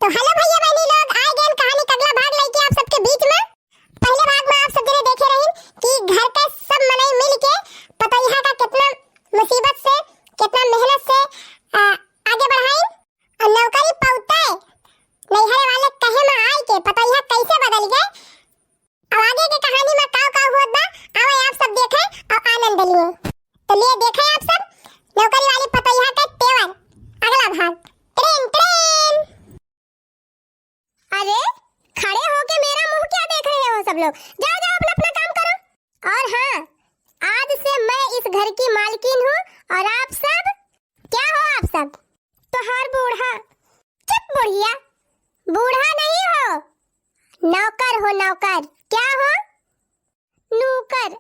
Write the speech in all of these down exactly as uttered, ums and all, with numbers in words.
हेलो भैया बहनी लोग, आए गए कहानी का अगला भाग लेके आप सबके बीच में। पहले भाग में आप सब जने देखे रहिन कि घर के सब मनई मिल के पतोहिया का कितना मुसीबत से, कितना मेहनत से, आ, आगे बढ़ाइन। और नौकरी पौते नैहरे वाले कहे में आए के पतोहिया कैसे बदल गए। अब आगे के कहानी में काव काव होत बा, आवे आप सब देखे और आनंद लिए। तो लिए देखे आप सब नौकरी वाली पतोहिया के तेवर, अगला भाग। Train, train. अरे, खड़े होके मेरा मुंह क्या देख रहे हो सब लोग? जाओ, जाओ, अपना, अपना काम करो। और हाँ, आज से मैं इस घर की मालकिन हूँ और आप सब, क्या हो आप सब? तोहार बूढ़ा। चुप बुढ़िया, बूढ़ा नहीं हो, नौकर हो, नौकर। क्या हो? नौकर।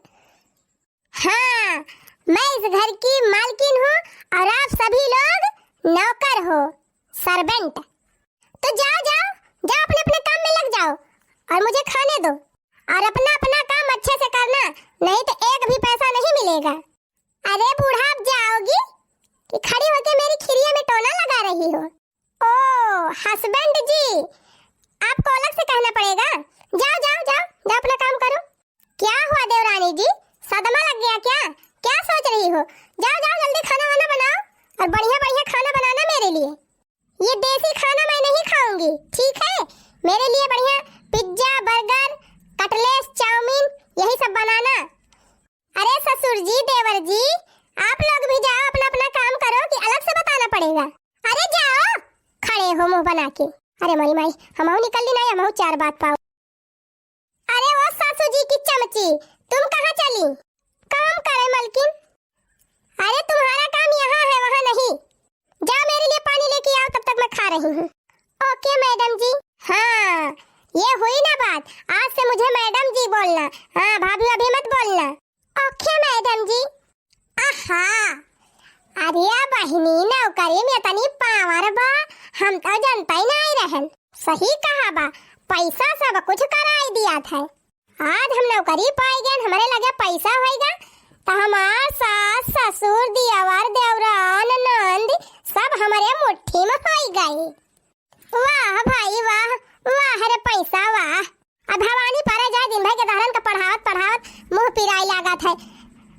हाँ, मैं इस घर की मालकिन हूँ और आप सभी लोग नौकर हो, सर्वेंट। तो जाओ, जाओ, जाओ, अपने अपने काम में लग जाओ और मुझे खाने दो। और अपना अपना काम अच्छे से करना, नहीं तो एक भी पैसा नहीं मिलेगा। अरे बूढ़ा, अब जाओगी कि खड़ी होके मेरी खिरिया में टोना लगा रही हो? ओ, हस्बैंड जी, आपको अलग से कहना पड़ेगा। जाओ, जाओ, जाओ, जाओ, अपना काम करो। क्या हुआ देवरानी जी, सदमा लग गया क्या? क्या सोच रही हो? जाओ, जाओ, जल्दी खाना वाना बनाओ और बढ़िया बढ़िया खाना बनाना मेरे लिए। ये देसी खाना मैं नहीं खाऊंगी, ठीक है? मेरे लिए बढ़िया पिज्जा, बर्गर, कटलेट्स, चाउमीन, यही सब बनाना। अरे ससुर जी, देवर जी, आप लोग भी जाओ, अपना अपना काम करो कि अलग से बताना पड़ेगा। अरे जाओ, खड़े हो मुंह बना के। अरे माई माई, हमहू निकल ली ना, हमहू चार बात पाओ। अरे ओ सासू जी की चमची, तुम कहाँ चली? काम करे मलकिन। अरे तुम्हारा काम यहाँ है, वहाँ नहीं। जाओ मेरे लिए पानी लेके आओ, तब तक मैं खा रही हूँ। ओके मैडम जी। हाँ, ये हुई ना बात, आज से मुझे मैडम जी बोलना। हाँ भाभी, अभी मत बोलना। ओके मैडम जी। आहा, अरे बहिनी, नौकरी में इतनी पावर बा, हम तो जनता ही नहीं रहन। सही कहा बा, पैसा सब कुछ कराई दिया था। आज हम नौकरी पाई गए, हमरे लगे पैसा होइगा, तो हमार सास, ससुर, दियावर, देवरान, नंद सब हमरे मुट्ठी में होई गई। वाह भाई वाह, वाह रे पैसा वाह। अब भवानी परे जाए, दिन भर के दहरन का पढ़ावत पढ़ावत मुंह पिराई लागत है।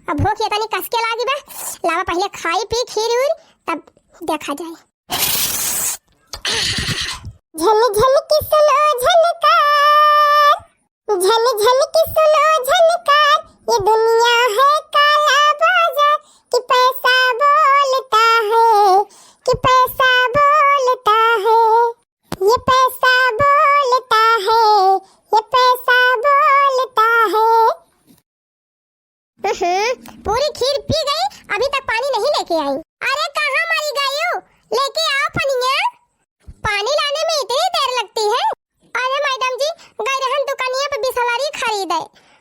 अब भूख ये तनी कस के लागी बा, लावा पहले खाई पी खीर उर, तब देखा जाए। झन झन की सुनो झनकार, झन झन की सुनो झनकार, ये दुनिया है काला बाजार, कि पैसा बोलता है, कि पैसा बोलता है, ये पैसा बोलता है, ये पैसा बोलता है। हम्म, पूरी खीर पी गई, अभी तक पानी नहीं लेके आई। अरे कहाँ मरी गई हो? लेके आओ पनिया। पानी लाने में इतनी देर लगती है? अरे मैडम जी, गई रहन दुकानिया पे बिसलरी खरीदे।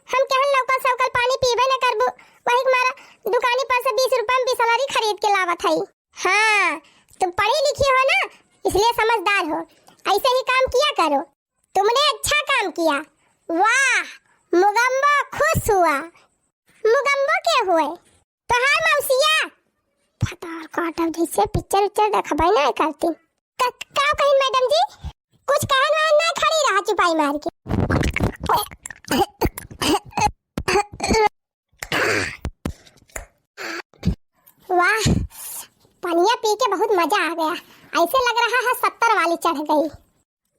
हम केहन लौकल सौकल पानी पीबे न करबू, वही के मारा दुकानी पर से बीस रुपया में बिसलरी खरीद के लावत हई। हाँ, तुम पढ़ी लिखी हो ना, इसलिए समझदार हो। ऐसे ही काम किया करो। तुमने अच्छा काम किया। वाह, मुगम्बो खुश हुआ। मुगम्बो के हुए? तोहार मौसिया। फटार काटब, जैसे पिक्चर उच्चर देखबे ना करती। क-, का कहिन मैडम जी? कुछ कहन वहन ना, खड़ी रहा चुपाई मार के। वाह, पनिया पी के बहुत मजा आ गया। ऐसे लग रहा है सत्तर वाली चढ़ गई।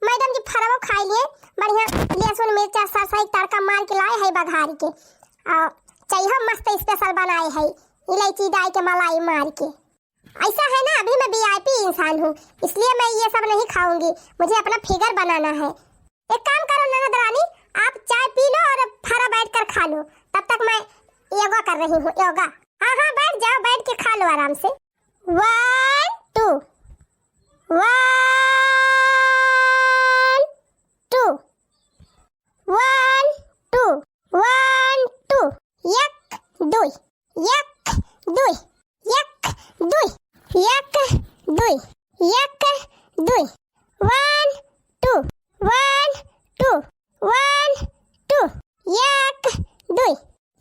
मैडम जी फरवो खाई लिए, बढ़िया लहसुन, मिर्चा, सरसों एक तड़का मार के लाए है बघार के। आ, चाहिए मस्त स्पेशल बनाए है, इलायची डाल के, मलाई मार के। ऐसा है ना, अभी मैं वीआईपी इंसान हूँ, इसलिए मैं ये सब नहीं खाऊंगी, मुझे अपना फिगर बनाना है। एक काम करो ननद रानी, आप चाय पी लो और फरा बैठ कर खा लो, तब तक मैं योगा कर रही हूँ, योगा। हाँ हाँ, बैठ जाओ, बैठ के खा लो आराम से। One, two, one, two, one, two, one, two। एक, दुई, एक, दुई, एक, दुई, एक, दुई, एक, दुई। One, two, one, two, one, two। एक, दुई,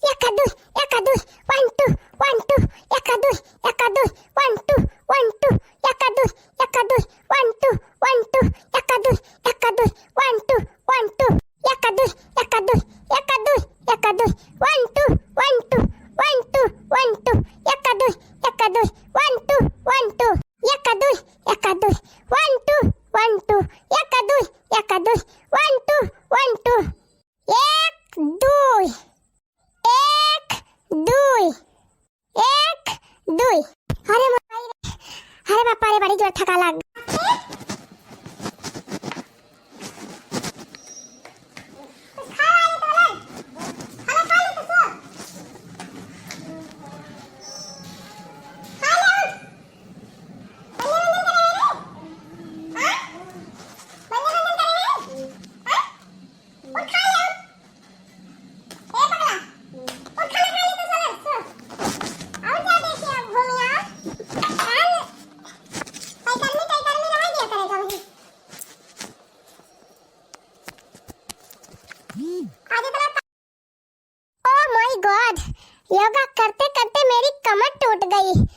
एका दुई, एका दुई, one two, one two, एका दुई, एका दुई, one two, one two, एका दुई, एका दुई, one two, one two, एका दुई, एका दुई, one two, one two, एका दुई, एका दुई, एका दुई, एका दुई, one two, one two, one two, one two, एका दुई, एका दुई, one two, one two, एका दुई, एका दुई, one two, one two, एका दुई, एका दुई, one two, one two। एक, दुई, एक, दुई, एक, दुई। अरे मोर माई रे, अरे बापा रे, बड़ी जोर थका लाग। उठ खा ले। ए पगला, उठ खाना खा ले तो साला, सो। और क्या देखे अब घूम यहाँ? खान, कई गर्मी, कई गर्मी रह गया करे कभी। आज इतना ता- Oh my God, योगा करते करते मेरी कमर टूट गई।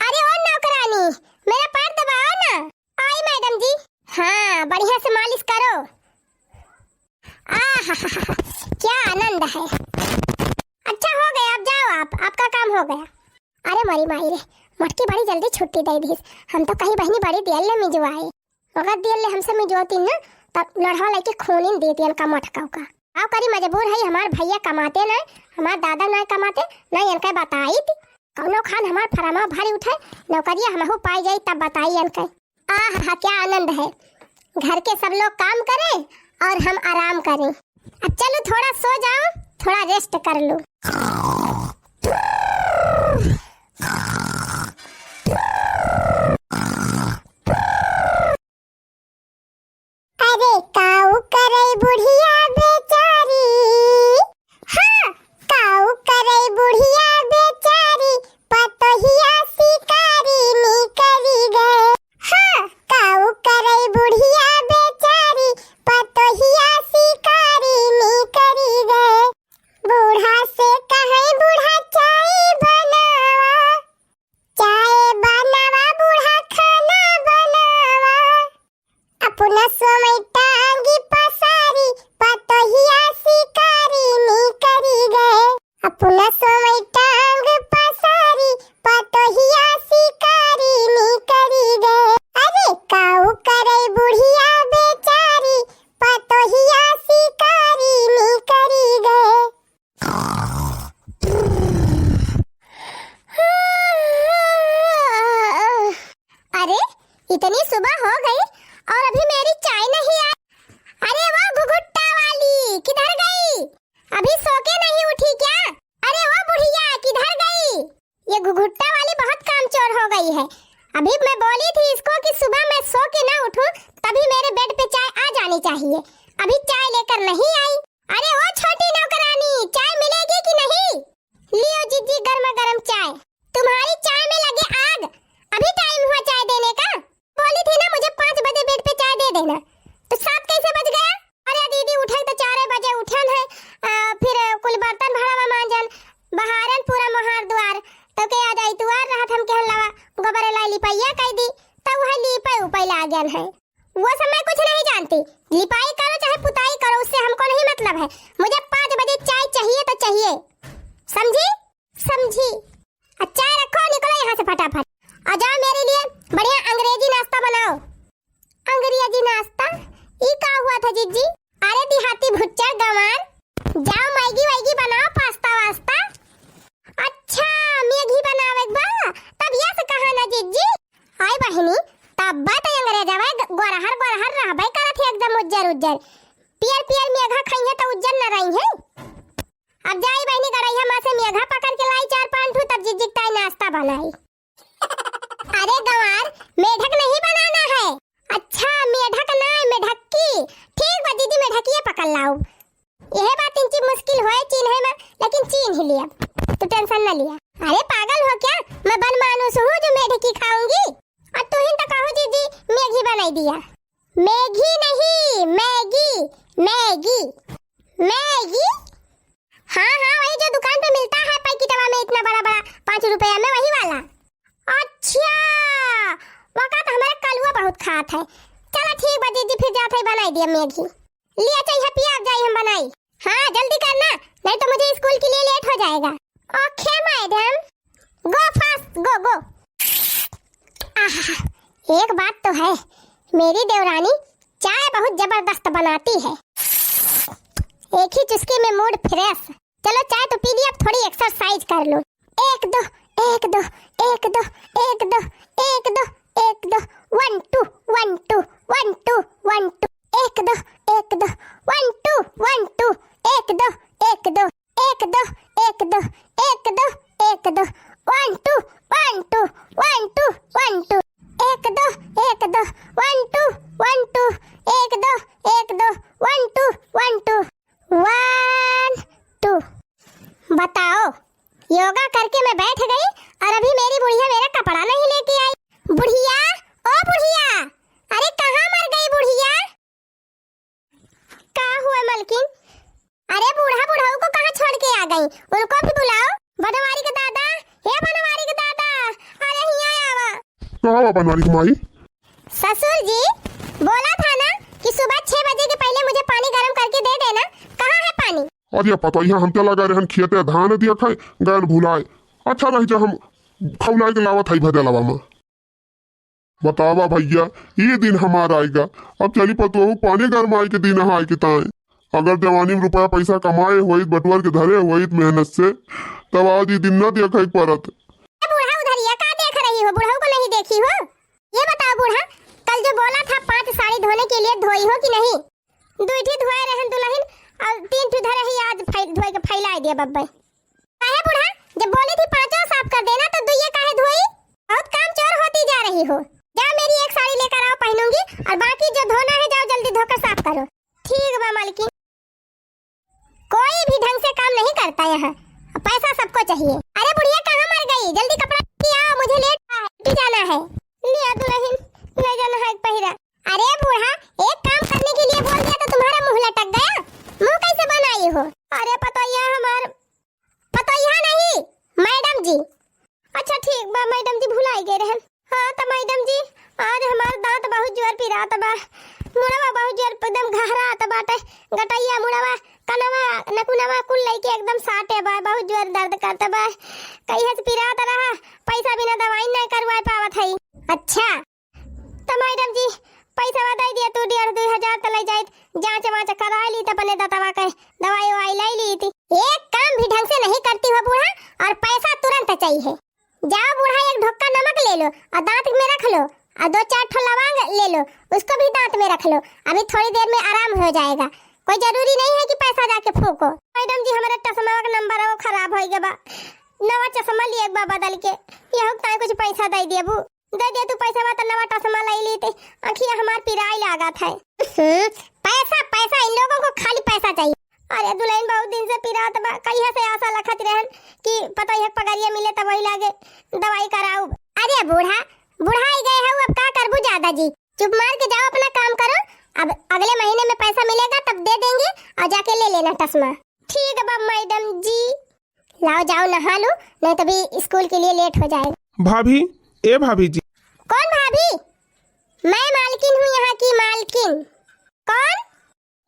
अरे ओ नौकरानी, मेरा पैर दबाओ ना। आई मैडम जी। हाँ, बढ़िया से मालिश करो। आहा, क्या आनंद है। अच्छा हो गया, अब जाओ आप, आपका काम हो गया। अरे मरी माई रे, मोटकी बड़ी जल्दी छुट्टी दे दीस। हम तो कही बहिनी बड़ी देर ले मिजवाए। ओकर देर ले हमसे मिजवती ना, तब लड़वा लेके खूनिन देती इनका मोटका का। का करी, मजबूर है, हमार भैया कमाते ना, हमार दादा ना कमाते, ना इनका बताई थी। कौनो खान हमार फरमा भरी उठे, नौकरिया हमहू पाई जाई तब बताई इनका। आहा, क्या आनंद है। घर के सब लोग काम करें और हम आराम करें। अब चलो थोड़ा सो जाओ, थोड़ा रेस्ट कर लो। अरे काऊ करे बुढ़िया बेचारी, हाँ, काऊ करे बुढ़िया बेचारी, पतोहिया शिकारी निकरी गए। हाँ, काऊ करे बुढ़िया बेचारी, पतोहिया शिकारी निकरी गए। बूढ़ा से कहे बूढ़ा चाय बनावा, चाय बनावा बूढ़ा खाना बनावा। अपना समय टांगी पसारी, पतोहिया शिकारी निकरी गए। अपना समय टांग पसारी, पतोहिया शिकारी निकरी गए। अरे काऊ करे बुढ़िया बेचारी, पतोहिया शिकारी निकरी गए। अरे, इतनी सुबह हो गई और अभी मेरी चाय नहीं आई। अरे वो घुघुट्टा वाली, किधर गई? अभी सो के नहीं उठी क्या? अरे वो बुढ़िया, किधर गई? ये घुघुट्टा वाली बहुत कामचोर हो गई है। अभी मैं बोली थी इसको कि सुबह मैं सो के ना उठूं, तभी मेरे बेड पे चाय आ जानी चाहिए। अभी चाय लेकर नहीं आई। अरे ओ छोटी नौकरानी, चाय मिलेगी कि नहीं? लियो जीजी, गर्मा गर्म चाय। तुम्हारी चाय में लगे आग, अभी टाइम हुआ चाय देने का। बोली थी ना मुझे पाँच बजे बेड पे चाय दे देना, तो सात कैसे बज गया? अरे दीदी, उठे तो चार बजे उठन है, आ, फिर कुल बर्तन भड़वा मांजन, बहारन पूरा मोहार द्वार, तो के आज आइतवार रहत हम कहन लावा गोबर लाई लिपैया कई दी, तो वह लीपे उपे लागन है। वो सब मैं कुछ नहीं जानती। लिपाई करो चाहे पुताई करो, उससे हमको नहीं मतलब है। मुझे पाँच बजे चाय चाहिए तो चाहिए, समझी? समझी। अच्छा रखो, निकलो यहाँ से फटाफट। आ जाओ, मेरे लिए बढ़िया अंग्रेजी नाश्ता बनाओ। अंग्रेजी नाश्ता? ई का हुआ था जीजी? अरे देहाती भुच्चड़ गंवार, जाओ मैगी वैगी बनाओ, पास्ता वास्ता। अच्छा, मैगी बनावे के बा, तब यस कहा ना जीजी। आई बहिनी, तब बात अंग्रेजवा ग-, गोरहर गोरहर रहबे करत है एकदम उज्जर उज्जर। पियर पियर मेघा खइहे तो उज्जर न रही है। अब जाई बहिनी गड़ैया माँ से मेघा पकड़ के लाई चार पाँच ठू, तब जीजी के ताई नाश्ता बनाई। अरे गंवार, मेढक नहीं बनाना है। अच्छा, मेढक ना, मेढक्की। ठीक बा दीदी, मेढकिए पकड़ लाओ। यह बात इंची मुश्किल होए चीन्हे में, लेकिन चीन्ह ही लिया। तू टेंशन न लिया। अरे पागल हो क्या? मैं बन मानुस हूँ जो मेढकी खाऊंगी? और तू ही तो कहो दीदी, मैगी बनाई दिया। मैगी नहीं, मैगी, मैगी, मैगी। हाँ, हाँ, वही जो दुकान पे मिलता है पैकेटवा में इतना बड़ा बड़ा, पाँच रुपया में, वही वाला। अच्छा, वका तो हमारे कलुआ बहुत खात है। चलो ठीक बा दीदी, फिर जात है बनाई दिया मैगी। लिया चाहिए पिया, अब जाई हम बनाई। हाँ, जल्दी करना, नहीं तो मुझे स्कूल के लिए लेट हो जाएगा। ओके मैडम, गो फास्ट, गो, गो। आहा, एक बात तो है, मेरी देवरानी चाय बहुत जबरदस्त बनाती है। एक ही चुस्की में मूड फ्रेश। चलो चाय तो पी ली, अब थोड़ी एक्सरसाइज कर लो। एक दो, एक दो, एक दो, एक दो, एक दो, एक दो, one two, one two, one two, one two, एक दो, एक दो, वन टू, वन टू, एक दो, एक दो, एक दो, एक दो, एक दो, एक दो, one two, one two, one two, one two, एक दो, एक दो, वन टू, वन टू, एक दो, एक दो, one two, one two, one two. बताओ, योगा करके मैं बैठ गई और अभी मेरी बुढ़िया मेरा कपड़ा नहीं लेके आई। बुढ़िया, ओ बुढ़िया, अरे कहाँ मर गई बुढ़िया? का हुआ मलकिन? अरे बूढ़ा बुढ़ऊ को कहाँ छोड़ के आ गई? उनको भी बुलाओ। बनवारी के दादा, हे बनवारी के दादा, अरे हियाँ आवा। का हुआ बनवारी के माई? ससुर जी, बोला था ना कि सुबह छह बजे के पहले मुझे पानी गर्म करके दे देना, कहाँ है पानी? अरे पतोहिया, हम तो लगा रहन खेते धान दिया खाए, गैन भुलाए। अच्छा रही जा, हम खौलाए के लावत हई भदेलवा में। बतावा भैया, ई दिन हमार आइगा। अब चली पतोहू पानी गरमाए के दिन आए के ताए। अगर जवानी में रुपया पैसा कमाए होइत, बटुअर के धरे होइत मेहनत से, तब आज ई दिन ना देखे के पड़त। ए बूढ़ा उधरिया का देख रही हो? बुढ़ऊ को नहीं देखी हो? ये बताओ बूढ़ा, कल जो बोला था पांच साड़ी धोने के लिए, धोई हो कि नहीं? दुई ठी धोए रहन दुलहिन, और तीन ठी धरे ही आज फैल, धोए के फैलाए दिया बब्बे। काहे बूढ़ा, जब बोली थी पांचों साफ कर देना तो दुइये काहे धोई? बहुत काम चोर होती जा रही हो। जाओ मेरी एक साड़ी लेकर आओ, पहनूंगी, और बाकी जो धोना है जाओ जल्दी धोकर साफ करो। ठीक बा मालकिन। कोई भी ढंग से काम नहीं करता यहाँ, पैसा सबको चाहिए। अरे बुढ़िया कहाँ मर गई? जल्दी कपड़ा लेके आओ, मुझे लेट हुआ है, ड्यूटी जाना है। लिया दुलहिन, ले जाना है एक पहिरा। अरे बूढ़ा, एक काम करने के लिए बोल दिया तो तुम्हारा मुंह लटक गया, मुंह कैसे बनाई हो? अरे पतोहिया हमार, पतोहिया नहीं, मैडम जी। अच्छा ठीक बा मैडम जी, भुलाई गए रहन। हाँ तो मैडम जी, आज हमार दांत बहुत जोर पिरात बा, मुड़वा बहुत जोर एकदम घहरात बाटे, गटैया मुड़वा, कनवा, नकुनवा कुल लइके एकदम साटे बा, बहुत जोर दर्द करत बा। कहिया से पिरात रहा, पैसा बिना दवाई नहीं करवाए पावत हई। अच्छा, त मैडम जी, पैसवा दे दिया तू डेढ़ दुई हजार त ले जाइत, जांच वांच कराए ली त अपने दतवा के दवाई ववाई ले ली थी। एक काम भी ढंग से नहीं करती हो बूढ़ा, और पैसा तुरंत चाहिए। जाओ बूढ़ा, एक ढोका नमक ले लो और दांत में रख लो, और दो चार ठो लवांग ले लो, उसको भी दांत में रख लो, अभी थोड़ी देर में आराम हो जाएगा। कोई जरूरी नहीं है कि पैसा जाके फूको। मैडम जी, हमारे चश्मा का नंबर वो खराब हो गया बा, नवा चश्मा लिए एक बा बदल के, यह ताई कुछ पैसा दे दिया बू। दे दे तू पैसा, तो नवा चश्मा ले ली ते, आँखिया हमार पिराई लागत है। हम्म, पैसा, पैसा, इन लोगों को खाली पैसा चाहिए। अरे दुलहिन, बहुत दिन से पिरात बा, कहिया से आशा लखत रहन कि पतोहिया के पगरिया मिले तब वही लागे दवाई कराऊ। अरे बूढ़ा, बुढ़ाई गए हो, अब का करबू ज्यादा जी, चुप मार के जाओ, अपना काम करो। अब अगले महीने में पैसा मिलेगा तब दे देंगे और जाके ले लेना चश्मा। ठीक बा मैडम जी। लाओ जाओ नहा लो, नहीं तो भी स्कूल के लिए लेट हो जाएगा। भाभी, ए भाभी जी। कौन भाभी? मैं मालकिन हूँ यहाँ की मालकिन। कौन?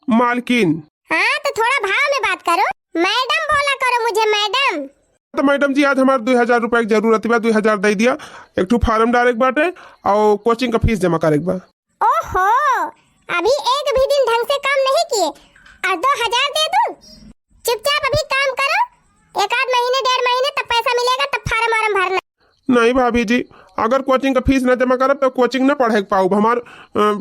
मालकिन। हाँ तो थोड़ा भाव में बात करो, मैडम बोला करो मुझे मैडम। तो मैडम जी, आज हमार दुई हजार रुपया के जरूरत बा, दुई हजार दे दिया, एक ठो फार्म डाले के बाटे और कोचिंग का फीस जमा करे के बा। ओहो, अभी एक भी दिन ढंग से काम नहीं किए और दो हजार दे दूं? चुपचाप अभी काम करो, एक आध महीने, डेढ़ महीने तब पैसा मिलेगा, तब फार्म वार्म भरना। नहीं भाभी जी, अगर कोचिंग का फीस ना जमा करब तो कोचिंग ना पढ़े के पाऊब, हमार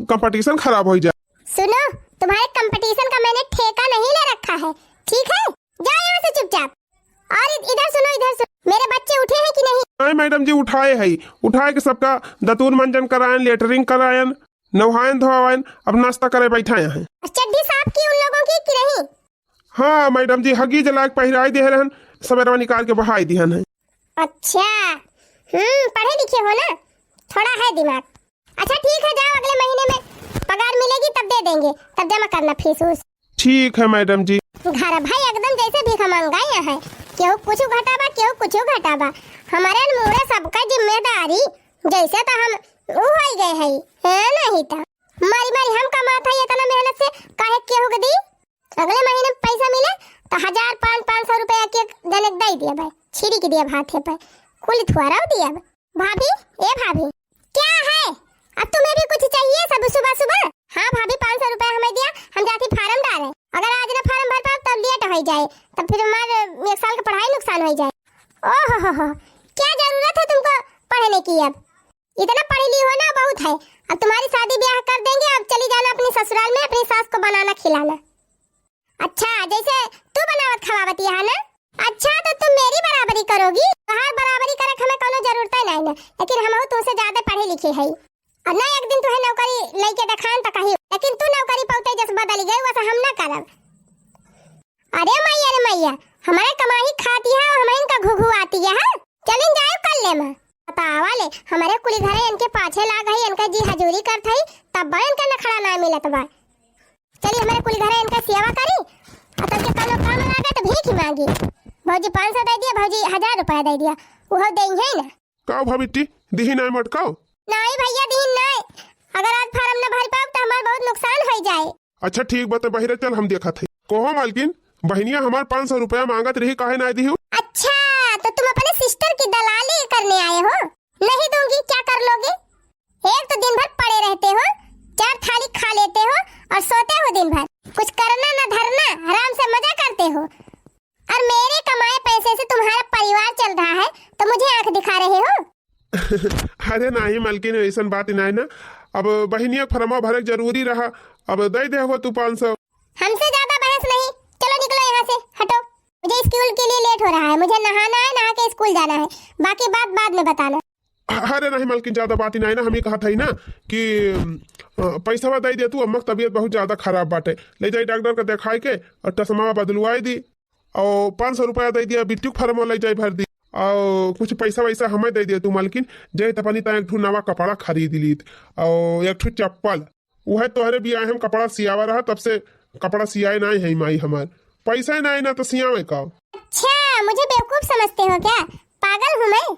कंपटीशन खराब हो जाए। सुनो, तुम्हारे कंपटीशन का मैंने ठेका नहीं ले रखा है, ठीक है? जाओ यहाँ से चुपचाप। और इ-, इधर सुनो, इधर सुनो, मेरे बच्चे उठे हैं कि नहीं? नहीं मैडम जी, उठाए है, उठाए के सबका दतून मंजन करायन, लेटरिन करायन, नहायन धोवायन, अब नाश्ता करे बैठाए हैं। और चड्ढी साफ की उन लोगों की कि नहीं? हाँ मैडम जी, हगी जला के पहिराई दे रहन, सवेरवा निकाल के बहाई दिहन है। अच्छा, हम्म, पढ़े लिखे हो ना, थोड़ा है दिमाग। अच्छा ठीक है, जाओ अगले महीने में पगार मिलेगी तब दे देंगे, तब जमा करना फीस उस। ठीक है मैडम जी। घर भाई एकदम जैसे भीख मंगाई है, केहू कुछ घटाबा, केहू कुछ घटाबा। हमारे अनमूड़े सबका जिम्मेदारी, जैसे तो हम ऊ होई गए है, है नहीं तो। मारी मारी हम कमात है इतना मेहनत से, काहे केहू के दी? अगले महीने में पैसा मिले तो हजार, पाँच, पाँच सौ रुपया के जने दे दिया भाई, छिड़क दिया भाथे पर, कुल थुआरा दिया। भाभी, ए भाभी, क्या है? अब तुम्हें भी कुछ चाहिए सब सुबह सुबह? हाँ भाभी, पाँच सौ रुपया हमें दिया, हम जाती फार्म डाले। अगर आज ना फार्म भर पाओ तब लेट हो जाए, तब फिर हमारे एक साल की पढ़ाई नुकसान हो जाए। ओहो हो हो, क्या जरूरत है तुमको पढ़ने की? अब इतना पढ़ी ली हो ना, बहुत है। अब तुम्हारी शादी ब्याह कर देंगे, अब चली जाना अपनी ससुराल में, अपनी सास को बनाना खिलाना। अच्छा, जैसे तू बनावत खवावत यहाँ ना? अच्छा, तो तुम मेरी बराबरी करोगी? तोहार बराबरी करे के हमें कौनो जरूरत ही नहीं ना, लेकिन हमहू तुमसे ज्यादा पढ़े लिखे है। और ना एक दिन तुहे नौकरी लेके देखान तो कहीं, लेकिन तू नौकरी पौते जस बदल गई, वैसे हम ना करब। अरे मैया रे मैया, हमारे कमाई खाती है और हमें इनका घुघु आती है, हाँ? चलिन जाए कर ले माँ। बतावा ले, हमारे कुली घरे इनके पाछे लाग है, इनका जी हजूरी करत है, तब बा इनका नखड़ा ना मिलत बा। चली हमारे कुली घरे इनका सेवा करी, और तब के कौनो काम लागे तो भीख ही मांगी। भौजी पाँच सौ दे दिया, भौजी हजार रुपया दे दिया, उहो देइहैं ना। काव भाभी टी, दिही नाय मटकाव? नाई भैया, दिही नाय। अगर आज फार्म न भर पाओ तो हमार बहुत नुकसान हो जाए। अच्छा ठीक बा, तो बहिरे चल, हम देखत हई। कहो मालकिन, बहिनिया हमार पाँच सौ रुपया मांगत रही, काहे नाय दिहू? अच्छा, तो तुम अपने सिस्टर की दलाली करने आए हो? नहीं दूंगी, क्या कर लोगे? एक तो दिन भर पड़े रहते हो, चार थाली खा लेते हो और सोते हो दिन भर। कुछ करना ना धरना, आराम से मजा करते हो। और मेरे कमाए पैसे से तुम्हारा परिवार चल रहा है, तो मुझे आंख दिखा रहे हो? अरे नाही मलकिन, ऐसन बात नाही ना। अब बहिनिया के फरमा भरे के जरूरी रहा, अब दे दे हो तू पाँच सौ। हमसे ज्यादा बहस नहीं, चलो निकलो यहाँ से, हटो। मुझे स्कूल के लिए लेट हो रहा है, मुझे नहाना है, नहा के स्कूल जाना है, बाकी बात बाद में बताना। अरे नाही मलकिन, ज्यादा बात ही नाही ना, हम ही कहत हई ना कि अ, पैसवा दे दे तू, अम्मा के तबीयत बहुत ज्यादा खराब बाटे, ले जाई डॉक्टर के देखाए के और चश्मा बदलवाए दी। और पाँच सौ रुपया दे दिया, बिट्टू के फार्म वाला जाई भर दी। और कुछ पैसा वैसा हमें दे दिया तू मालकिन, जे त अपनी ताई एक ठो नवा कपड़ा खरीद लीत और एक ठो चप्पल। उहे तोहरे बियाह हम कपड़ा सियावा रहा, तब से कपड़ा सियाए नाही है माई हमार, पैसा ही नाही ना तो सियावे का। अच्छा, मुझे बेवकूफ समझते हो क्या? पागल हूँ मैं?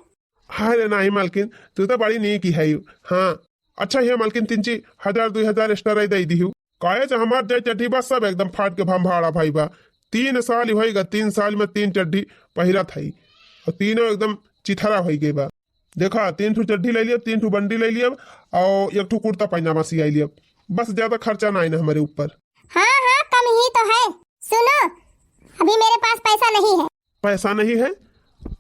अरे नाही मालकिन, तू तो बड़ी नीक ही है। हाँ, अच्छा हे मालकिन, तीन ची हजार, दुई हजार extra रही दे दिहू। काहे जे हमार जे चड्ढी बा सब एकदम फाट के भंभाड़ा भई बा। तीन साल होइगा, तीन साल में तीन चड्ढी पहिरत हई। और तीनों एकदम चिथरा होई गई बा। देखा, तीन ठो चड्ढी ले लियब, तीन ठो बंडी ले लियब, और एक ठो कुर्ता पैजामा सियाई लियब। बस ज्यादा खर्चा ना आई ना हमारे ऊपर। हाँ, हाँ, कम ही तो है। सुनो, अभी मेरे पास पैसा नहीं है। पैसा नहीं है?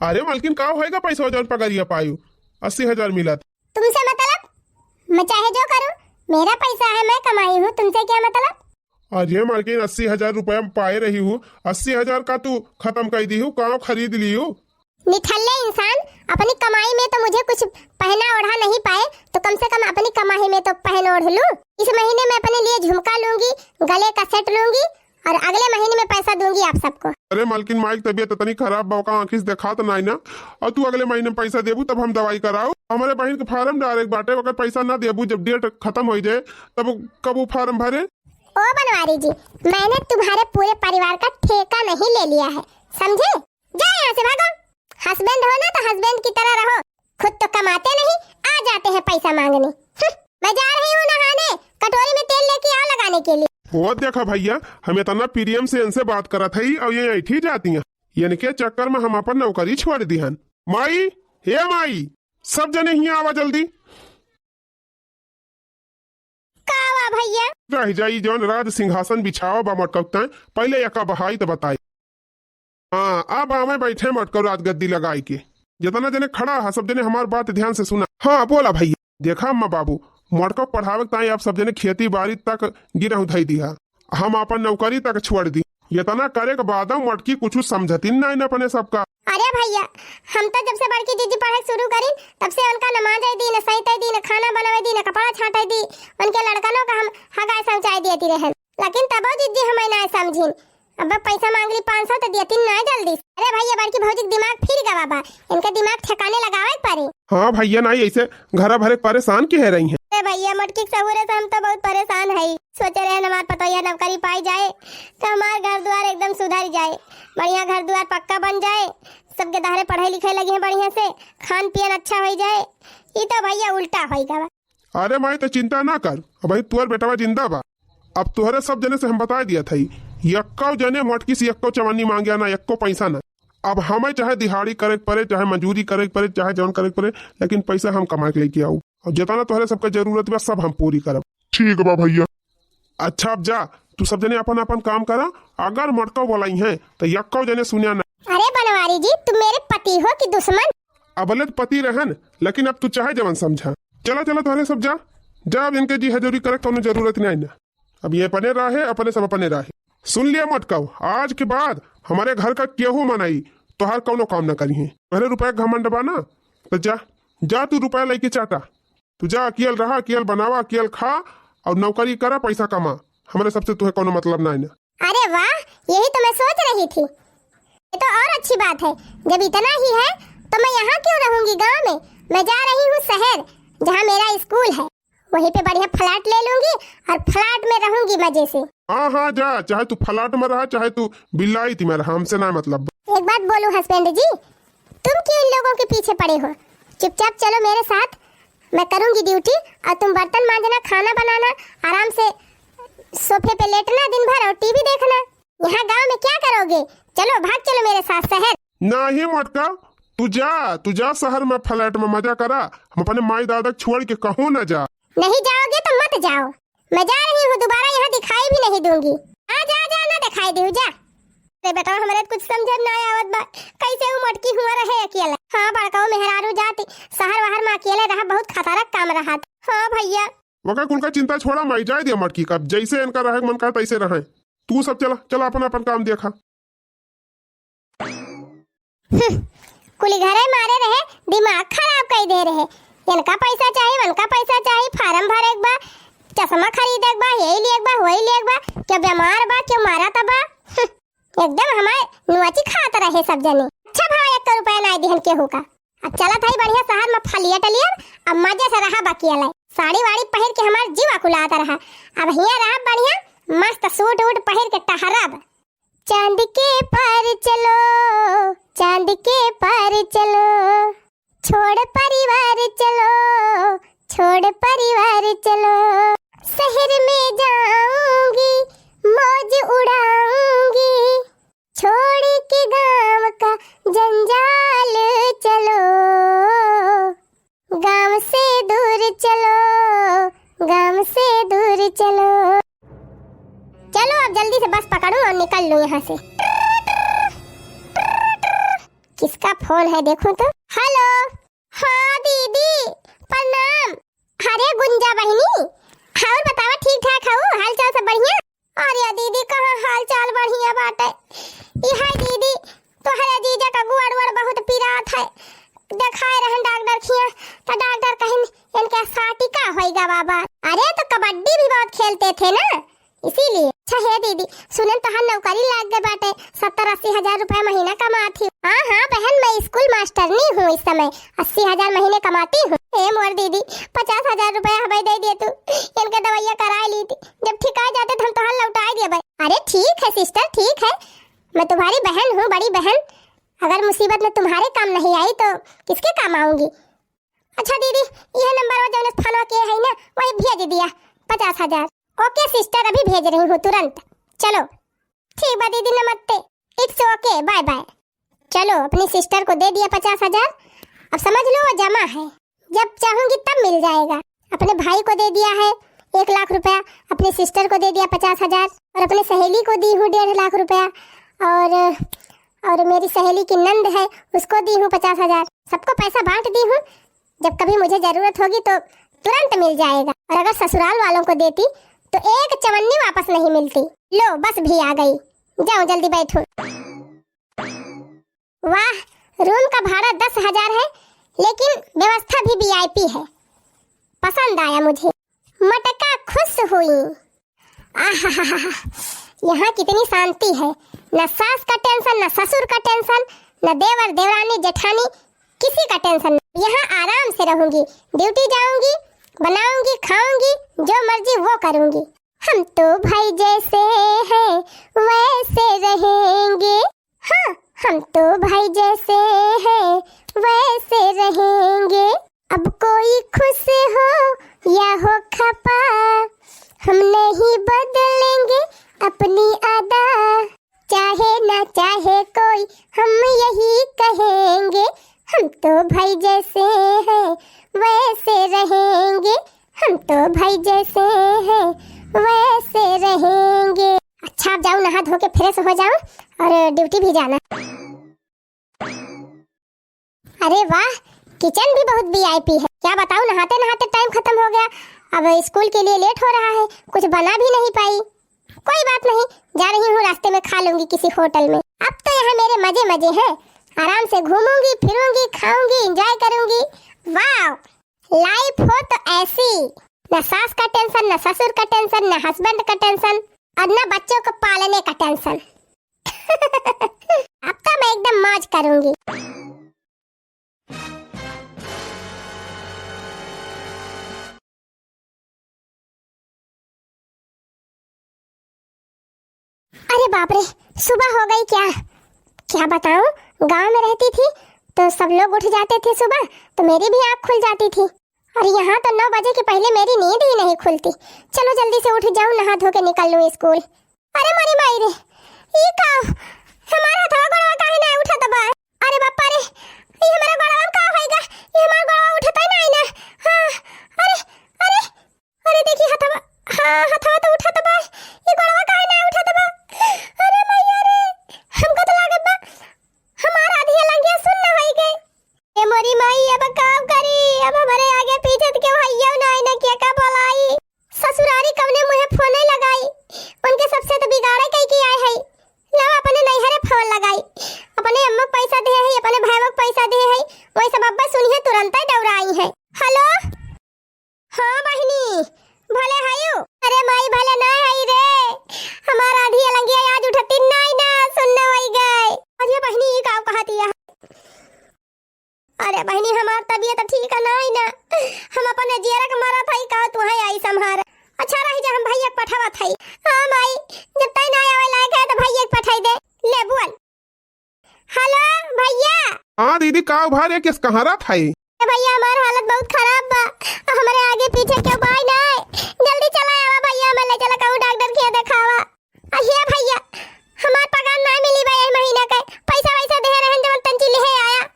अरे मालकिन, का होएगा पैसा जौन पगरिया पायू? अस्सी हजार मिलत। तुमसे मतलब? मैं चाहे जो करूं, मेरा पैसा है, मैं कमाई हूँ, तुमसे क्या मतलब? अरे मालकिन, अस्सी हजार रुपया पाए रही हूँ, अस्सी हजार का तू खत्म कर दी हूँ, का खरीद ली हूँ? निठल्ले इंसान, अपनी कमाई में तो मुझे कुछ पहना ओढ़ा नहीं पाए, तो कम से कम अपनी कमाई में तो पहन ओढ़ लूं। इस महीने मैं अपने लिए झुमका लूंगी, गले का सेट लूंगी और अगले महीने में पैसा दूंगी आप सबको। अरे मालकिन, माई की तबीयत इतनी खराब बा, ओका आँखी से देखात नाई ना, और तू अगले महीने में पैसा देबू तब हम दवाई कराओ। हमारे बहिन के फार्म डाले के बाटे, अगर पैसा ना देबू, जब डेट खत्म हो जाए तब कब वो फार्म भरे? ओ बनवारी जी, मैंने तुम्हारे पूरे परिवार का ठेका नहीं ले लिया है, समझे? जा यहाँ से भागो। हस्बैंड हो ना तो हस्बैंड की तरह रहो, खुद तो कमाते नहीं, आ जाते हैं पैसा मांगने। हम्म, मैं जा रही हूँ नहाने, कटोरी में तेल लेके आओ लगाने के लिए। वो देखा भैया, हम इतना प्रेम से इनसे बात करत हई और ये ऐठी जाती हैं। इनके चक्कर में हम अपन नौकरी छोड़ दिहन। माई, हे माई, सब जने हियाँ आवा जल्दी। का बा भैया? रह जाई जौन राज सिंहासन बिछावा बा मटकौता, पहले एका बहाई त बताई। हाँ, अब आवे बैठे मटकौ राजगद्दी लगाई के। जितना जने खड़ा है, सब जने हमार बात ध्यान से सुना। हाँ, बोला भैया। देखा अम्मा बाबू, मटकौ पढ़ावे के ताई आप सब जने खेती बाड़ी तक गिरहु धई दिहा। हम आपन नौकरी तक छोड़ दी। इतना करे के बादो मटकी कुछ समझतिन नाई न अपने सबका। अरे भैया, हम तो जब से बड़की जीजी पढ़े शुरू करी, तब से उनका न मांजे दी, न सैते दी, न खाना बनावे दी, न कपड़ा छाटे दी, उनके लड़कनों का हम हगाई समझाई देती रहन, लेकिन तबो जीजी हमें ना समझिन। अब पैसा मांग ली पाँच सौ तो दिया तीन ना जल्दी। अरे भैया, बड़की भौजी के दिमाग फिर गवा बा, इनका दिमाग ठिकाने लगावे के पड़े। हाँ भैया, नाहीं ऐसे घरा भरे परेशान के है रही हैं। अरे भैया, मोटकी के सहूरे से हम तो बहुत परेशान है। सोचे रहे हमार पतोहिया नौकरी पाई जाए तो हमार घर द्वार एकदम सुधर जाए, बढ़िया घर द्वार पक्का बन जाए, सबके दहरे पढ़े लिखे लगी हैं बढ़िया से, खान पियन अच्छा हो जाए। ई तो भैया उल्टा हो गवा। अरे माई, तो चिंता ना कर, अबहीं तोर बेटवा जिंदा बा। अब तोहरे सब जने से हम बताए दिया था, यक्को जने मोटकी से यक्को चवन्नी मांग्या ना, यक्को पैसा ना। अब हमें चाहे दिहाड़ी करे के पड़े, चाहे मजूरी करे के पड़े, चाहे जौन करे के पड़े, लेकिन पैसा हम कमा के लेके आऊ। और जितना तोहरे सबके जरूरत बा, सब हम पूरी करब। ठीक बा भैया। अच्छा, अब जा, तू सब जने अपन अपन काम करा। अगर मोटको बोलाई है तो यक्को जने सुनिया ना। अरे बनवारी जी, तुम मेरे पति हो कि दुश्मन? अबले तो पति रहन, लेकिन अब तू चाहे जवन समझा। चला चला, तोहरे सब जा, जा, अब इनके जी हजूरी करे कौनो जरूरत नहीं ना। अब ये अपने राहे, अपने सब अपने राहे। सुन लिया मोटको, आज के बाद हमारे घर का केहू मनई तोहार कौनो काम ना करी है। तोहरे रुपया के घमंड बा ना, तो जा, जा तू रुपया लेके चाटा। तू जा, अकियल रहा, अकियल बनावा, अकियल खा और नौकरी करा, पैसा कमा। हमरे सबसे तुहे कौनो मतलब ना है ना। अरे वाह, यही तो मैं सोच रही थी। ये तो और अच्छी बात है, जब इतना ही है तो मैं यहाँ क्यों रहूंगी गांव में? मैं जा रही हूँ शहर, जहाँ मेरा स्कूल है, वहीं पे बढ़िया फ्लैट ले लूंगी और फ्लैट में रहूंगी मजे से। हाँ हाँ, जा, चाहे तू फ्लैट में रहा, चाहे तू बिल्लाइत में रहा, हमसे ना मतलब। एक बात बोलूं हस्बैंड जी, तुम क्यों इन लोगों के पीछे पड़े हो? चुपचाप चलो मेरे साथ, मैं करूंगी ड्यूटी और तुम बर्तन मांजना, खाना बनाना, आराम से सोफे पे लेटना दिन भर और टीवी देखना। यहाँ गांव में क्या करोगे? चलो, भाग चलो मेरे साथ शहर। नहीं मोटका, तू जा, तू जा शहर में फ्लैट में मजा करा, हम अपने माई दादा के छोड़ के कहूँ ना जा। नहीं जाओगे तो मत जाओ, मैं जा रही हूँ, दोबारा यहाँ दिखाई भी नहीं दूंगी। हाँ जा जा, ना दिखाई दू जा। अरे बेटा, हमरे तो कुछ समझ में ना आवत बा, कैसे वो मोटकी हुआ रहे अकेले। हाँ बड़काऊ मेहरारू जाती शहर वहर में अकेले रहा, बहुत खतरक काम रहा। हाँ भैया। वका कुल का चिंता छोड़ा माई, जाए दिया मोटकी का, जैसे इनका रहे मन का तैसे रहे। तू सब चला चला, अपन अपन काम देखा। हम्म, कुली घरे मारे रहे, दिमाग खराब कई दे रहे। इनका पैसा चाही, उनका पैसा चाही, फार्म भरे के बा, चश्मा खरीदे के बा, यही लिए के बा, वही लिए के बा, क्या बीमार बा, क्यों मारा तबा। हम्म, एकदम हमारे नुआची खात रहे सब जने। अच्छा भाई, एक रुपया नाई दिहन केहू का। अब चलत हई बढ़िया शहर में फलिया टलियन, अब मजे से रहा बकिया लाई। साड़ी वाड़ी पहिर के हमार जीवा कुलात रहा। अब हियाँ रहा बढ़िया, मस्त सूट वूट पहिर के टहरब। चांद के पार चलो, चांद के पार चलो, छोड़ परिवार चलो, छोड़ परिवार चलो। शहर में जाऊंगी, मौज उड़ाऊंगी, छोड़ के गांव का जंजाल चलो, गांव से दूर चलो, गांव से दूर चलो। चलो अब जल्दी से बस पकड़ूं और निकल लूं यहाँ से। किसका फोन है देखूं तो। हेलो। हाँ दीदी, प्रणाम। अरे गुंजा बहिनी, और बतावा, ठीक ठाक हऊ? हाल चाल सब बढ़िया? अरे दीदी, कहाँ हाल चाल बढ़िया बाटे? ई है दीदी, तोहरे जीजा का गोड़ वोड़ बहुत पिरात है, देखाए रहन डॉक्टर खिया, तो डॉक्टर कहिन इनके साटिका होई गवा बा। अरे तो कबड्डी भी बहुत खेलते थे ना, इसीलिए। अच्छा हे दीदी, सुनन तोहार नौकरी लाग गए बाटे, सत्तर अस्सी हजार रुपया महीना कमात ही। हाँ हाँ बहन, मैं स्कूल मास्टरनी हूँ इस समय, अस्सी हजार महीने कमाती हूँ। ए मोर दीदी, पचास हजार रुपया हमें दे दिए तू, इनके दवाइयाँ कराए ली थी, जब ठिकाए जाते तो हम तोहार लौटाए दिए भाई। अरे ठीक है सिस्टर, ठीक है, मैं तुम्हारी बहन हूँ, बड़ी बहन। अगर मुसीबत में तुम्हारे काम नहीं आई तो किसके काम आऊंगी? अच्छा दीदी, यह नंबर वो जौन फॉलो किए है ना, वही भेज दिया पचास हजार। ओके सिस्टर, अभी भेज रही हूँ तुरंत। चलो ठीक बा दीदी, नमस्ते। It's okay, bye bye. चलो अपनी सिस्टर को दे दिया पचास हजार। अब समझ लो वो जमा है, जब चाहूंगी तब मिल जाएगा। अपने भाई को दे दिया है एक लाख रुपया, अपनी सिस्टर को दे दिया पचास हजार और अपने सहेली को दी हूँ डेढ़ लाख रुपया और, और मेरी सहेली की नंद है, उसको दी हूँ पचास हजार। सबको पैसा बांट दी हूँ, जब कभी मुझे जरूरत होगी तो तुरंत मिल जाएगा। और अगर ससुराल वालों को देती तो एक चवन्नी वापस नहीं मिलती। लो बस भी आ गई, जाओ जल्दी बैठो। वाह, रूम का भाड़ा दस हजार है, लेकिन व्यवस्था भी वीआईपी है। पसंद आया मुझे। मटका खुश हुई। आहाहाहा, यहाँ कितनी शांति है, न सास का टेंशन, न ससुर का टेंशन, न देवर, देवरानी, जेठानी, किसी का टेंशन नहीं। यहाँ आराम से रहूंगी, ड्यूटी जाऊंगी, बनाऊंगी, खाऊंगी, जो मर्जी वो करूंगी। हम तो भाई जैसे हैं, वैसे रहेंगे। हाँ, हम तो भाई जैसे हैं, वैसे रहेंगे। अब कोई खुश हो या हो खपा, हम नहीं बदलेंगे अपनी अदा। चाहे ना चाहे कोई, हम यही कहेंगे, हम तो भाई जैसे हैं, वैसे रहेंगे, हम तो भाई जैसे हैं, वैसे रहेंगे। अच्छा, अब जाऊँ, नहा धो के फ्रेश हो जाऊँ और ड्यूटी भी जाना। अरे वाह, किचन भी बहुत वीआईपी है। क्या बताऊँ, नहाते नहाते टाइम खत्म हो गया। अब स्कूल के लिए लेट हो रहा है, कुछ बना भी नहीं पाई। कोई बात नहीं, जा रही हूँ, रास्ते में खा लूंगी किसी होटल में। अब तो यहाँ मेरे मजे मजे हैं, आराम से घूमूंगी, फिरूंगी, खाऊंगी, एंजॉय करूंगी। वाह, लाइफ हो तो ऐसी, ना सास का टेंशन, ना ससुर का टेंशन, ना हस्बैंड का टेंशन और ना बच्चों को पालने का टेंशन। अब तो मैं एकदम मौज करूंगी। अरे बाप रे, सुबह हो गई क्या? क्या बताऊं, गांव में रहती थी तो सब लोग उठ जाते थे सुबह, तो मेरी भी आंख खुल जाती थी। और यहाँ तो नौ बजे के पहले मेरी नींद ही नहीं खुलती। चलो जल्दी से उठ जाऊं, नहा धो के निकल लूं स्कूल। अरे मोरी माई रे, ई का? हमार हथवा गोड़वा काहे ना उठत बा? अरे बापा रे, ई हमारा गोड़वा में का होइगा? ई हमार गोड़वा उठत ही नहीं ना। हाँ, अरे, अरे, अरे देखी हथवा, हाँ, हथवा तो उठत बा, ई गोड़वा काहे ना उठत बा? अरे मैया रे, हमका तो लागत बा हमार आधी अलंगिया सुन्न होई गई। ए मोरी माई, अब का करी? अब हमरे आगे पीछे त केहू हइयो नाई, ना के का बोलाई। ससुरारी कवने मुँहे फोन लगाई, उनके सबसे तो बिगाड़े कई के आए हई। लाओ अपने नैहरे फोन लगाई, अपने अम्मा के पैसा दे हई, अपने भाईवा के पैसा दे हई, वही सब अब्बा सुनिहे तुरंते दौड़ाई है। हेलो। हाँ बहिनी, भले हयू? अरे माई, भले ना हई रे, हमार आधी अलंगिया आज उठती नाई ना, सुन्न होई गए। अरे बहिनी, ई का कहत हिया? अरे बहिनी, हमार तबीयत ठीक नाई ना, हम अपने जियरा के मरत हई, का तू है आई संभार। अच्छा रही जा, हम भैया के पठावत हई। हाँ माई, जब तय ना आवे लायक है तो भैया के पठाई दे। ले बोल। हेलो भैया। हाँ दीदी, का उभार है, किस कहाँ रहत है? ए भैया, हमार हालत बहुत खराब बा, हमरे आगे पीछे केहू बाई नाई, जल्दी चला आवा भैया, हमें ले चला कहूँ डॉक्टर के देखावा। अहिया भैया, हमार पगार ना मिली बा यही महीना के, पैसा वैसा दे रहन जवन तंची लिहे आया।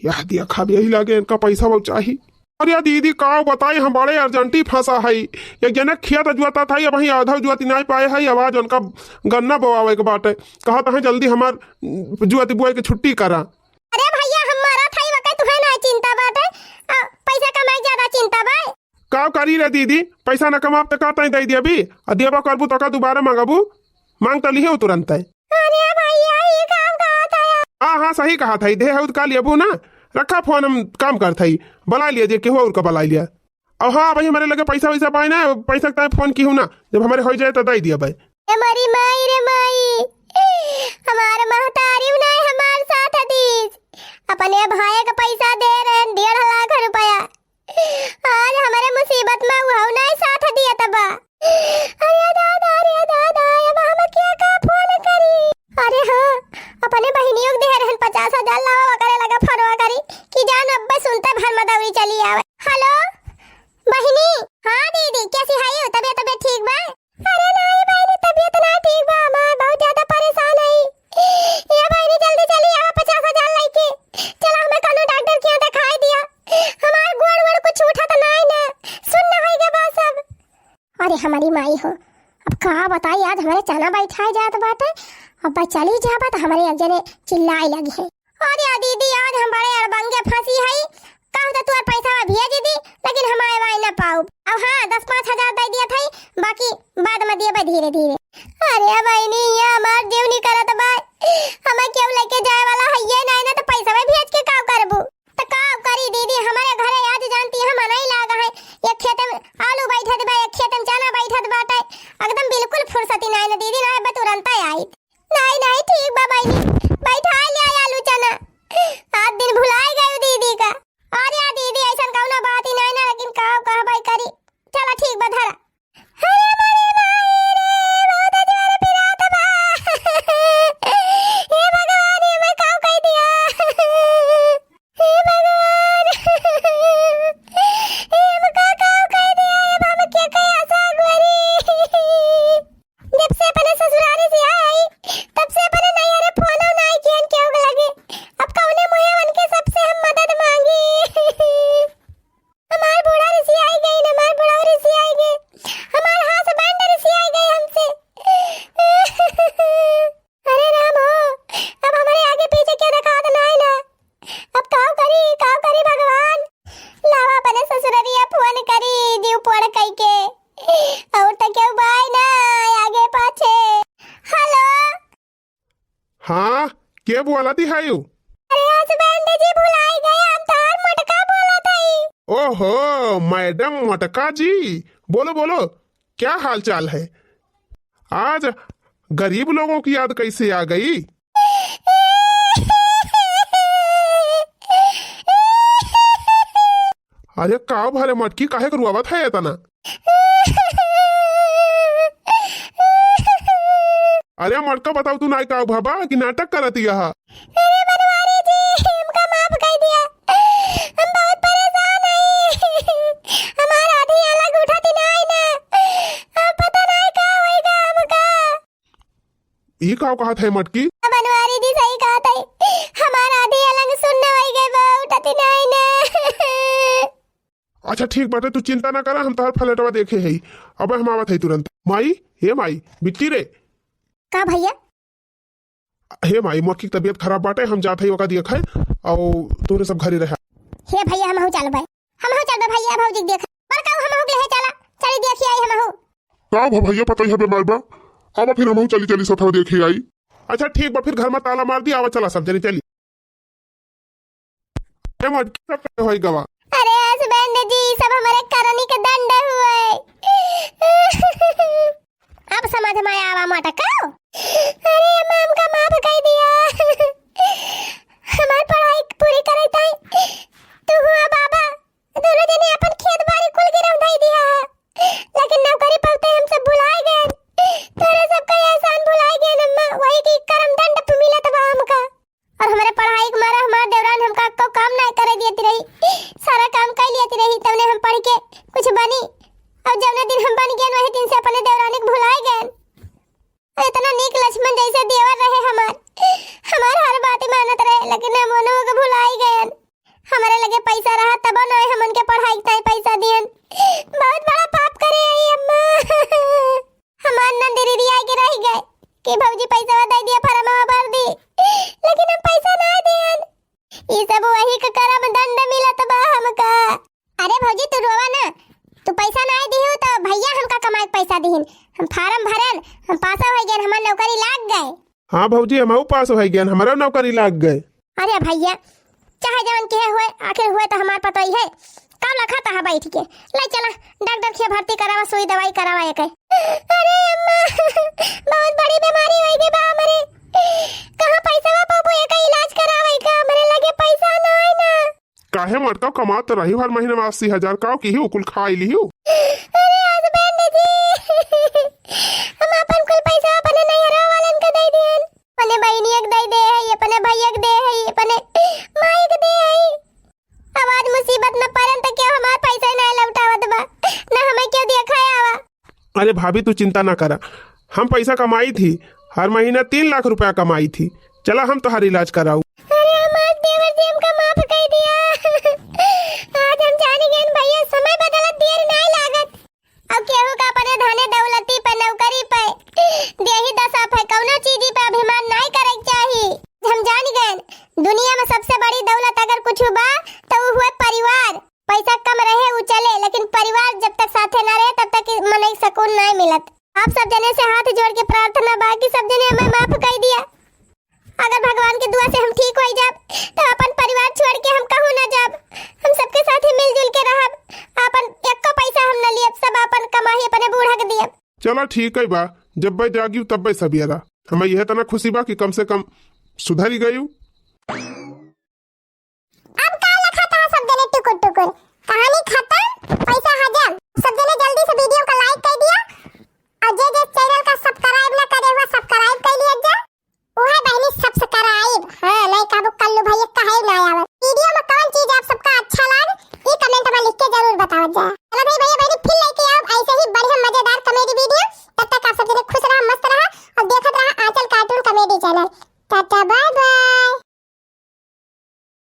यह दिया खाब यही लागे इनका पैसा वो चाही। अरे दीदी, का बताई, हम बड़े अर्जेंटी फंसा हई। एक जने खेत जुआता था, अब वहीं आधा जुआती नाई पाए हई, आवाज उनका गन्ना बोआवे के बाटे। कहत है जल्दी हमार जुआती बुआई के छुट्टी करा। अरे भैया, हम मरत हई, वका तुहे ना चिंता बाटे, आ, पैसा कमाई ज्यादा चिंता बा। का करी रे दीदी, पैसा न कमाब त का तई दे दिया भी, आ देबा करबू त का दोबारा मंगबू? मांग त लिहे तुरंत है। अरे भैया, ये काम कहा था यार। हाँ, हाँ, सही कहा था, दे है का लेबू ना। रखा फोन, हम काम करत हई, बुला लिया जे केहू और का बुला लिया। अब हाँ, अबही हमरे लगे पैसा वैसा पाए ना, पैसा के ताई फोन किहू ना, जब हमरे हो जाए तो दे दिया भाई। ए मरी माई रे माई, हमार महतारी ना हमार साथ दीस, अपने भाई के पैसा दे रहन डेढ़ लाख रुपया, आज हमरे मुसीबत में उहउ नाई साथ दियत बा। अरे दादा, अरे दादा, अब हम के का फोन करी? अरे हाँ, अपने बहिनियों के दे रहन पचास हजार, लावा करे लगा फोनवा करी कि जान अब्बे सुनते भर मदौरी चली आवे। हेलो बहिनी। हाँ दीदी, कैसी है यू? तबीयत, तबीयत ठीक बा? अरे नाई बहिनी, तबीयत ना ठीक बा हमार, बहुत ज्यादा परेशान हई। ए बहिनी, जल्दी चली आवा पचास हजार लइके। चला, हमें कौनो डॉक्टर के यहाँ दिखाई दिया। हमार गोड़ वोड़ कुछ उठत नाई ना, सुन्न होई गवा सब। अरे हमारी माई हो, अब का बताई, आज हमरे चना बैठाए जात बाटे, अब चली जाबा त हमरे एक जने चिल्लाए लगी है। अरे दीदी, आज हम बड़े अड़बंगे फंसी हई। कहू त तोर पैसा भेज दी, लेकिन हम आए वाई ना पाउब। अब हाँ, दस पाँच हजार दे दिया था, बाकी बाद में दिए बा धीरे धीरे। अरे बहिनी, ये हमार जीव निकलत बा, हमें केहू लेके जाए वाला हइये नाई ना, तो पैसा में भेज के का करबू? त का करी दीदी, हमरे घरे आज जानती हम नहीं लाग है, एक खेते में आलू बैठत बा, एक खेते में चना बैठत बाटे, एकदम बिल्कुल फुर्सती नाई ना दीदी, ना अब तुरंत आई। नाई, नाई, ठीक बा बहिनी, बैठाई ले आई आलू चना। आज दिन भुलाई गई दीदी का। अरे या दीदी, ऐसन कौनो बात ही नाई ना, लेकिन का कहबै करी। चला ठीक बा, धरा। अरे मोरे माई रे, बहुत जोर पिरात बा। हे भगवान, ये मैं का कह दिया? हे भगवान, ये हम का, का कह दिया? अब हम क्या कहे आशा गोरी? जब से अपने ससुरारी से आई, तब से अपने नैहरे फोनो नाई किहन केहू के लगे। अब कौने मुँहे उनके सबसे हम मदद मांगी? हमार बूढ़ा रिसियाई गई, हमार बूढ़ा रिसियाई गई, हमार husband रिसियाई गई हमसे। अरे राम हो, अब हमरे आगे पीछे के देखात नाई ना। अब काव करी, काव करी भगवान? लावा अपने ससुररिया फोन करी, जीव पोड़ कई के। और त केहू बाय ना, आगे पाछे। हेलो। हाँ, के बोलत हयू? अरे husband जी, भुलाई गए, हम तोहार मोटका बोलत हई। ओहो, मैडम मोटका जी, बोलो, बोलो, क्या हाल चाल है? आज गरीब लोगों की याद कैसे आ गई? अरे का भले मटकी, काहे के रोवत है इतना? अरे मटका, बताओ तू नाई का भवा कि नाटक करत यह? अरे बनवारी जी, हमका माफ कर दिया, हम बहुत परेशान हई, हमार आधी अलग उठत ही नाई ना, अब पता नाई का होइगा हमका। ई का कहत है मटकी? बनवारी जी सही कहत है, हमार आधी अलंग सुन्न होई गए बा, उठत ही नाई ना। अच्छा ठीक बाटे, तू चिंता ना करा, हम तोहर फ्लैटवा देखे हई, अब हम आवत हई तुरंत। माई, हे माई, बिट्टी रे। का भैया? हे माई, मटकी के तबीयत खराब बाटे, हम जात हई ओका देखे, और तोरे सब घरे रहा। हे भैया, हमहू चलबे, हमहू चलबे भैया, भौजी के देखे। बड़का हमहू के लेहे चला, चली देखी आई हमहू। का भा भैया, पता ही है बीमार बा, आवा फिर हमहू चली, चली सथवा देखी आई। अच्छा ठीक बा, फिर घर में ताला मार दी, आवा चला सब जने चली। ए मटकी, सब कैसे होई गवा? अरे husband जी, सब हमारे करनी के दंड हुए। अब समझ में आवा मटका। अरे अम्मा, हमका माफ कर दिया, हमार पढ़ाई पूरी करे ताई तू हुआ बाबा दोनों जने अपन खेत बाड़ी कुल गिरव धई दिया, लेकिन नौकरी पावते हम सब भुलाए गए, तोरे सबका एहसान भुलाए गए अम्मा, वही की करम दंड पे मिलत बा हमका। और हमरे पढ़ाई के मारे हमार देवरान हमका को काम नाय करे दियत रही, सारा काम कर लियत रही, तवने हम पढ़ के कुछ बनी। और जवने दिन हम बन गए, वही दिन से अपने देवरानी के भुलाए गए। इतना नीक लक्ष्मण जैसे देवर रहे हमार, हमार हर बात मानत रहे, लेकिन हम उन्हों के भुलाई गए। हमरे लगे पैसा रहा तबो नाय हम उनके पढ़ाई के ताई पैसा दियन। बहुत बड़ा पाप करे हई अम्मा। हमार नंद रिरिया के रह गए कि भौजी पैसा दे दिया, फॉर्मवा भर दी, लेकिन हम पैसा ना दियन। ई सब वही के करम दंड मिलत बा हमका। अरे भौजी, तू रोवा ना, तू पैसा ना दिहू तो भैया हमका कमाए के पैसा दिहिन। हम फॉर्म भरन, हम पास हो गए, हमार नौकरी लाग गए। हाँ भौजी, हमहू पास हो गए, हमारा नौकरी लाग गए। अरे भैया, चाहे जवन के हुए, आखिर हुए तो हमार पतोही है। का लखा तहा बैठ के? ले चला, डॉक्टर के भर्ती करावा, सुई दवाई करावा एके। अरे अम्मा, बहुत बड़ी बीमारी होई गई बा हमरे। कहाँ पैसा पाबो एके इलाज करावे का? हमरे लगे पैसा ना है ना। काहे मटका, कमात रही हर महीने में अस्सी हजार, का की ही कुल खाई लिहू? अरे husband जी, हम अपन कुल पैसा अपने नैहरा वालन के दे दियन। अपने बहिनिया के दे दे है, अपने भैया के दे है, अपने माई के दे है। अब आज मुसीबत में पड़न त केहू हमार पैसा ही नहीं लौटावत बा, ना हमें केहू देखा आवा। अरे भाभी, तू चिंता ना करा, हम पैसा कमाई थी, हर महीना तीन लाख रुपया कमाई थी। चला, हम तोहार इलाज कराऊ। अरे हमार देवर जी, हमका माफ कर दिया। आज हम जान गए भैया, समय बदलत देर नहीं लागत। अब केहू का अपने धने दौलती पे, नौकरी पे, देही दशा पे, कौनो चीजी पे अभिमान नहीं करे के चाही। हम जान गए, दुनिया में सबसे बड़ी दौलत अगर कुछ बा, तो उ हुए परिवार। पैसा कम रहे, उ चले, लेकिन परिवार जब तक साथे ना रहे, तब तक मनई सुकून नहीं मिलत। आप सब जने से हाथ जोड़ के प्रार्थना बा कि सब जने हमें माफ कर दिया। अगर भगवान के दुआ से हम ठीक होई जाब, तो अपन परिवार छोड़ के हम कहूँ ना जाब। हम सबके साथे मिलजुल के रहब। अपन एको पैसा हम न लियब, सब अपन कमाई अपने बूढ़ा के दियब। चला ठीक है बा, जब्बे जागिउ तब्बे सबियरा। हमें यह तना खुशी बा कि कम से कम सुधरी गइउ। अब का लखत ह सब जने टुकुर टुकुर? कहानी खत्म, पैसा हजम। सब जने जल्दी से video का like कर दिया और जे जे channel का subscribe ना करे हुआ subscribe कर लिया जा। उहे बहनी subscribe, हाँ, नहीं कहबो कल्लू भैया कहे ना आवत। Video में कौन चीज आप सबका अच्छा लाग, ई comment में लिख के जरूर बतावत जा। चलो भाई भैया बहनी फिर लेके आओ ऐसे ही बढ़िया मजेदार comedy video। तब तक आप सब जने खुश रहा, मस्त रहा और देखत रहा आंचल cartoon comedy channel। Tata bye bye।